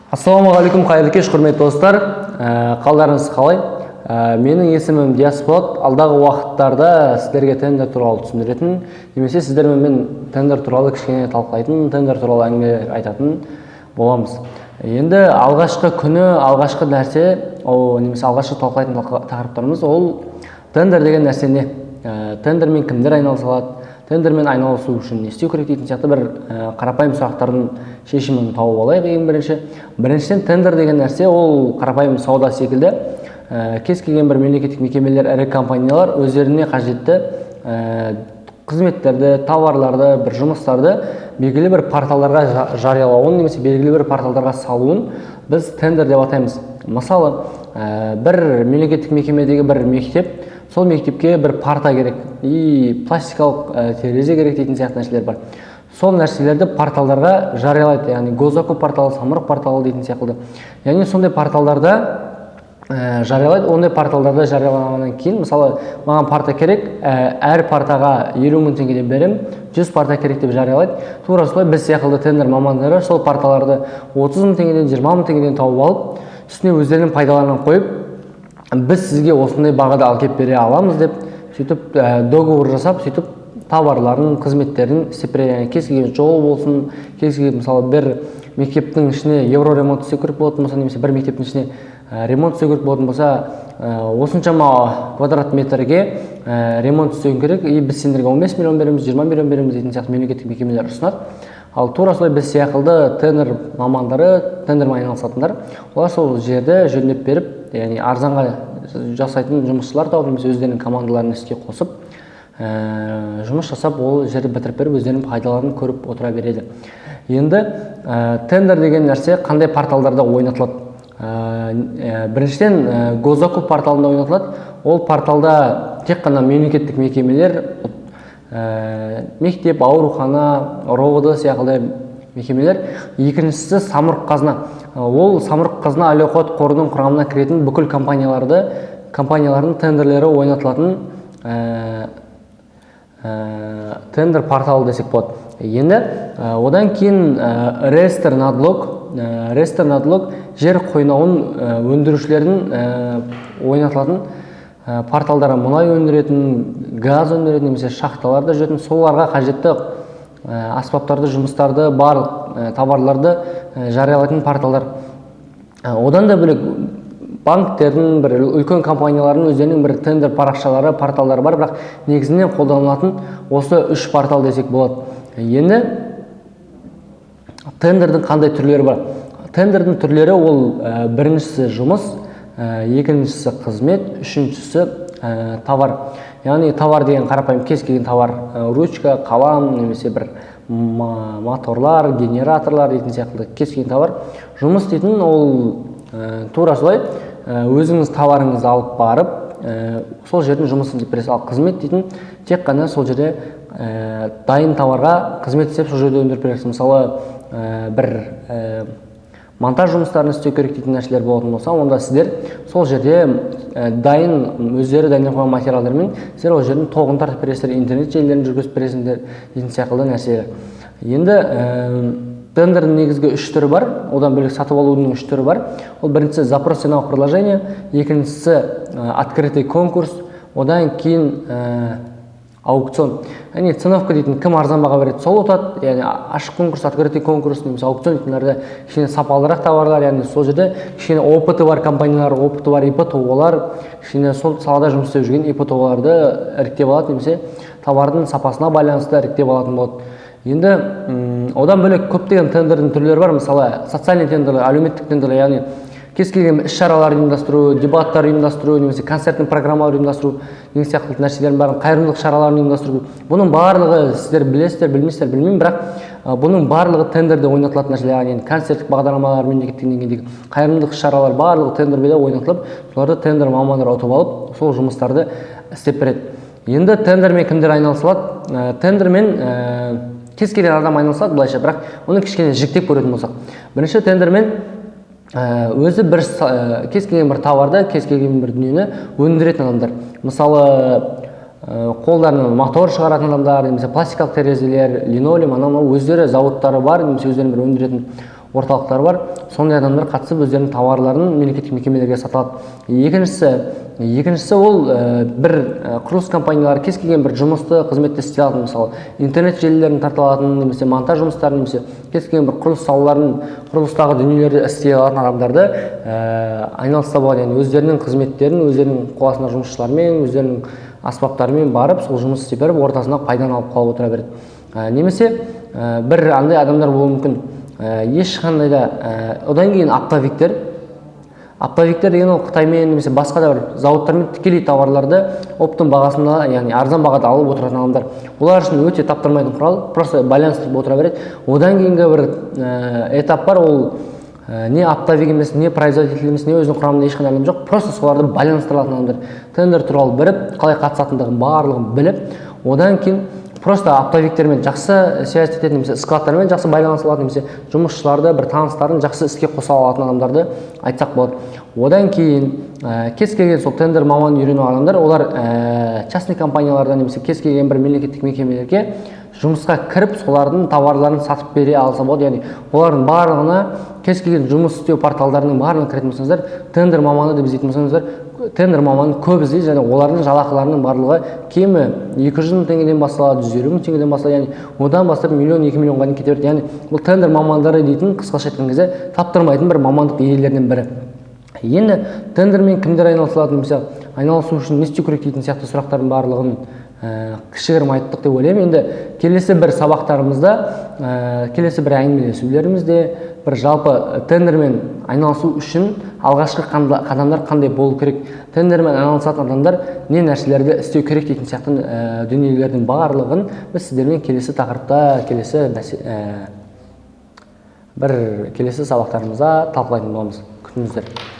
Ассалаумағалейкум, қайырлы кеш, құрметті достар. Қалдарыңыз қалай? Менің есімім Диас болады. Алдағы уақыттарда сіздерге тендер туралы түсіндіретін немесе сіздермен мен тендер туралы кішкене талқылайтын, тендер туралы әңгіме айтатын боламыз. Енді алғашқы күні, алғашқы нәрсе ол немесе алғашқы талқылайтын тақырыптарымыз ол тендер деген нәрсе не? Тендермен кімдер айналыса алады? Тендермен айналысу үшін не істеу керек дейтін сияқты бір қарапайым сұрақтардың шешімін тауып алайық ең бірінші. Біріншіден, тендер деген нәрсе ол қарапайым сауда секілді. Кез келген бір мемлекеттік мекемелер, ірі компаниялар өздеріне қажетті қызметтерді, товарларды, бір жұмыстарды белгілі бір порталдарға жариялауын немесе белгілі бір порталдарға салуын біз тендер деп атаймыз. Мысалы, бір мемлекеттік мекемедегі бір мектеп, сол мектепке бір парта керек и пластикалық терезе керек дейтін сияқты нәрселер бар. Сол нәрселерді порталдарға жариялайды, яғни госзакуп порталы, Самұрық порталы дейтін секілді. Яғни сондай порталдарда жариялайды. Ондай порталдарда жариялағаннан кейін, мысалы, маған парта керек, әр партаға 50 000 теңгеден беремін, 100 парта керек деп жариялайды. Тура солай біз секілді тендер мамандары сол парталарды 30 000 теңгеден, 20 000 теңгеден тауып алып, үстіне өздерінің пайдаларын қойып, біз сізге осындай бағада алып келіп бере аламыз деп, сөйтіп договор жасап, сөйтіп товарларын, қызметтерін істеп береді. Яғни кез келген жол болсын, кез келген, мысалы, бір мектептің ішіне евроремонт істеу керек болатын болса немесе бір мектептің ішіне ремонт істеу керек болатын болса, осыншама квадрат метрге ремонт істеуің керек и біз сендерге 15 миллион береміз, 20 миллион береміз дейтін сияқты мемлекеттік мекемелер ұсынады. Ал тура солай біз секілді тендер мамандары, тендермен айналысатындар, олар сол жерді жөндеп беріп, яғни арзанға жасайтын жұмысшылар тауып немесе өздерінің командаларын іске қосып, жұмыс жасап, ол жерді бітіріп беріп, өздерінің пайдаларын көріп отыра береді. Енді тендер деген нәрсе қандай порталдарда ойнатылады? Біріншіден, госзакуп порталында ойнатылады. Ол порталда тек қана мемлекеттік мекемелер, мектеп, аурухана, РОВД сияқты мекемелер. Екіншісі – Самұрық Қазына. Ол Самұрық Қазына әл ауқат қорының құрамына кіретін бүкіл компаниялардың тендерлері ойнатылатын тендер порталы десек болады. Енді одан кейін реестр надлог. Реестр надлог жер қойнауын өндірушілердің ойнатылатын порталдары, мұнай өндіретін, газ өндіретін немесе шахталарда жүретін, соларға қажетті аспаптарды, жұмыстарды, барлық товарларды жариялайтын порталдар. Одан да бөлек, банктердің, бір үлкен компаниялардың өздерінің бір тендер парақшалары, порталдары бар, бірақ негізінен қолданылатын осы үш портал десек болады. Енді тендердің қандай түрлері бар? Тендердің түрлері ол біріншісі – жұмыс, екіншісі – қызмет, үшіншісі – товар. Яғни товар деген қарапайым кез келген товар, ручка, қалам немесе бір моторлар, генераторлар дейтін сияқты кез келген товар. Жұмыс дейтін ол тура солай өзіңіз товарыңызды алып барып, сол жердің жұмысын істеп бересіз. Ал қызмет дейтін тек қана сол жерде дайын товарға қызмет істеп, сол жерде өндіріп бересіз. Мысалы, бір монтаж жұмыстарын істеу керек дейтін нәрселер болатын болса, онда сіздер сол жерде дайын, өздері дайындап қойған материалдармен сіздер ол жердің тоғын тартып бересіздер, интернет желілерін жүргізіп бересіңдер дейтін секілді нәрселер. Енді тендердің негізгі үш түрі бар, одан бөлек сатып алудың үш түрі бар. Ол біріншісі – запрос ценовых предложение, екіншісі – открытый конкурс, одан кейін аукцион. Яғни ценовка дейтін кім арзан баға береді, сол ұтады. Яғни ашық конкурс, открытый конкурс немесе аукцион дейтіндерде кішкене сапалырақ товарлар, яғни сол жерде кішкене опыты бар компаниялар, опыты бар ИП тұлғалар, кішкене сол салада жұмыс істеп жүрген ИП тұлғаларды іріктеп алады немесе товардың сапасына байланысты іріктеп алатын болады. Енді одан бөлек көптеген тендердің түрлері бар. Мысалы, социальный тендерлер, әлеуметтік тендерлер, яғни кез келген іс шаралар ұйымдастыру, дебаттар ұйымдастыру немесе концерттің программалар ұйымдастыру деген сияқты нәрселердің бәрін, қайырымдылық шараларын ұйымдастыру. Бұның барлығы, сіздер білесіздер, білмейсіздер, білмеймін, бірақ бұның барлығы тендерде ойнатылатын нәрселер. Яғни концерттік бағдарламалар, мемлекеттік деңгейдегі қайырымдылық іс шаралар, барлығы тендерде ойнатылып, соларды тендер мамандары ұтып алып, сол жұмыстарды істеп береді. Енді тендермен кімдер айналыса алады? Тендермен кез келген адам айналыса алады былайша, бірақ оны кішкене жіктеп көретін болсақ, бірінші тендермен өзі бір кез келген бір товарды, кез келген бір дүниені өндіретін адамдар. Мысалы, қолдарынан мотор шығаратын адамдар немесе пластикалық терезелер, линолеум, анау мынау өздері заводтары бар немесе өздерінің бір өндіретін. орталықтар бар. Сондай адамдар қатысып, өздерінің тауарларын мемлекеттік мекемелерге сата алады. Екіншісі ол бір құрылыс компаниялары, кез келген бір жұмысты, қызметті істей алатын, мысалы, интернет желілерін тарта алатын немесе монтаж жұмыстарын, немесе кез келген бір құрылыс салаларын, құрылыстағы дүниелерді істей алатын адамдарды айналысса болады. Яғни өздерінің қызметтерін, өздерінің қол астындағы жұмысшылармен, өздерінің аспаптарымен барып, сол жұмыс істеп беріп, ортасында пайданы алып қалып отыра береді. Немесе бір андай адамдар болуы мүмкін, ешқандай да одан кейін оптовиктер. Оптовиктер деген ол Қытаймен немесе басқа да бір зауыттармен тікелей тауарларды оптом бағасында, яғни арзан бағада алып отыратын адамдар. Олар үшін өте таптырмайтын құрал, просто байланыстырып отыра береді. Одан кейінгі бір этап бар, ол не оптовик емес, не производитель емес, не өзінің құрамында ешқандай адам жоқ, просто соларды байланыстыра алатын адамдар. Тендер туралы біліп, қалай қатысатындығын барлығын біліп, одан кейін просто оптовиктермен жақсы связь ететін немесе складтармен жақсы байланыса алатын, немесе жұмысшыларды, бір таныстарын жақсы іске қоса алатын адамдарды айтсақ болады. Одан кейін кез келген сол тендер маманын үйрену адамдар, олар частный компанияларда немесе кез келген бір мемлекеттік мекемелерге жұмысқа кіріп, солардың товарларын сатып бере алса болады. Яғни олардың барлығына, кез келген жұмыс істеу порталдарының барлығына кіретін болсаңыздар, тендер маманы деп іздейтін болсаңыздар, тендер маманын көп іздейді. Және олардың жалақыларының барлығы кемі 200 000 теңгеден басталады, 150 000 теңгеден басталады, яғни одан бастап миллион, 2 миллионға дейін кете береді. Яғни бұл тендер мамандары дейтін, қысқаша айтқан кезде, таптырмайтын бір мамандық иелерінің бірі. Енді тендермен кімдер айналыса алады немесе айналысу үшін не істеу керек дейтін сияқты сұрақтардың барлығын кішігірім айттық деп ойлаймын. Енді келесі бір сабақтарымызда, келесі бір әңгімелесулерімізде бір жалпы тендермен айналысу үшін алғашқы қадамдар қандай болу керек, тендермен айналысатын адамдар не нәрселерді істеу керек дейтін сияқты дүниелердің барлығын біз сіздермен келесі тақырыпта, келесі бір келесі сабақтарымызда талқылайтын боламыз. Күтіңіздер.